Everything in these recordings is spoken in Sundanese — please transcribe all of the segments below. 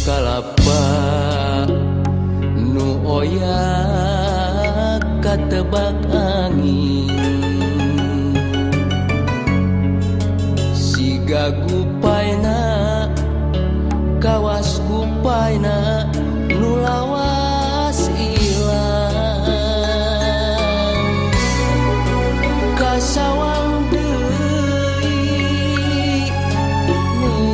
Kalapa nu oyak katebak angin siga gupaina kawas gupaina nu lawas ilang kasawang deui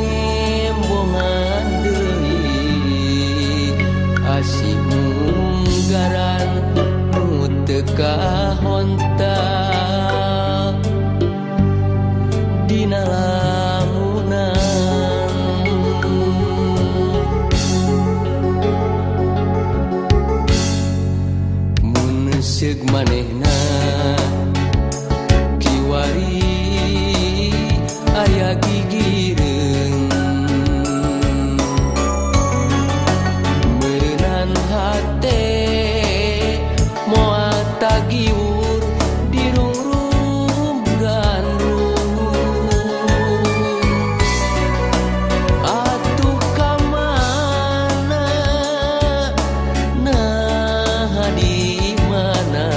nembongan deui asih munggaran nu teu kahontal dina lamunan. Mun seug manehna kiwari aya gigireung meureunan hate moal tagiwur dirungrum gandrung. Atuh ka mana naha di mana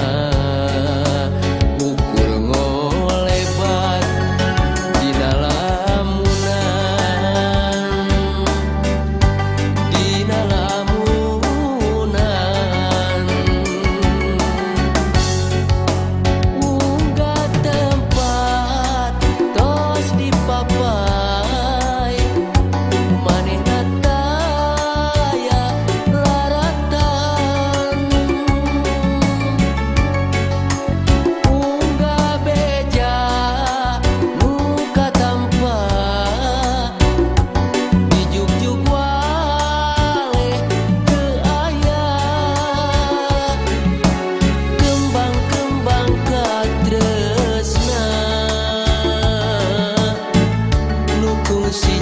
ukur ngolebat dina lamunan dina lamunan. Unggah tempat tos dipapai manehna taya laratan. Unggah beja nu katampa dijugjug waleh teu aya kembang-kembang katresna nu kungsi